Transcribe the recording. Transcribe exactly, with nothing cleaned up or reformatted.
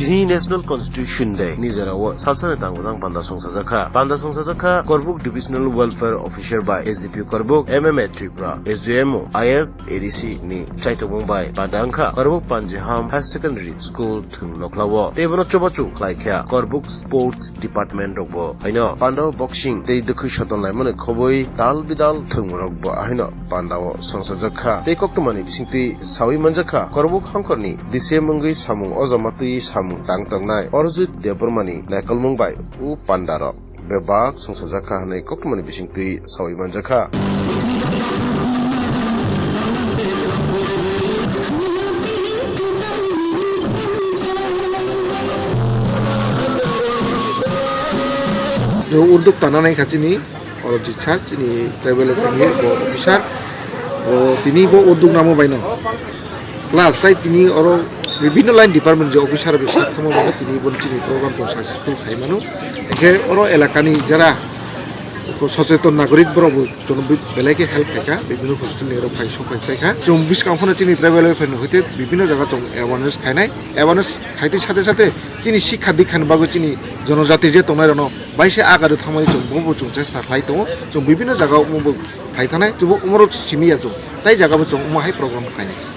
Chini National Constitution Day ni jora o salsani tang budang panda songsajakha. Panda songsajakha Korbuk Divisional Welfare Officer bai S D P Korbuk, M M A Tripura, S D M O, I S, A D C ni chaitokmung bai panda wngkha Korbuk Panjiham Higher Secondary School thwng nokhlao. Tei bono chubachu khlaikha Korbuk Sports Department rokbo. Haino pandao boxing tei dwkhwi soton laimani khobwi dal bidal thwngmung rokbo haino pandao songsajakha. Tei koktwmani bisingtwi sawi manjakha Korbuk hangkorni D C M wngwi samung ojama twi samung tang tongnai Arjit Debbarmani naikolmung bai o pandarok bebak songsajakha hwnwi koktwmani bisingtwi sawi manjakha. Urduk tananai kha chini Aurangzeb sir, chini tribal welfare ni bo officer, bo tini bo urduk namo baino. Plus tai tini oro bibhinno line department je officer bai sak thangma baino tini bo chini program to successful khai mano. Hingke oro elakani jara socheton nagorik borok bo jono bi-, belai khe help khaikha, bibhinno hostel ni oro phai sok phai khaikha. Chwng bwskang phano chini tribal welfare ni hoite bibhinno jaga chwng awareness khainai, awareness khaitwi sate sate chini sikha dikha ni bagwi chini jonojati je tongnai rokno baise agado thangmani chwng bo bo chwng chesta khlai tongo, chwng bibhinno jaga omo bo phai thanai, chwng bo omorok simi ya chwng, tai jaga bo chwng omo hai program khlainai.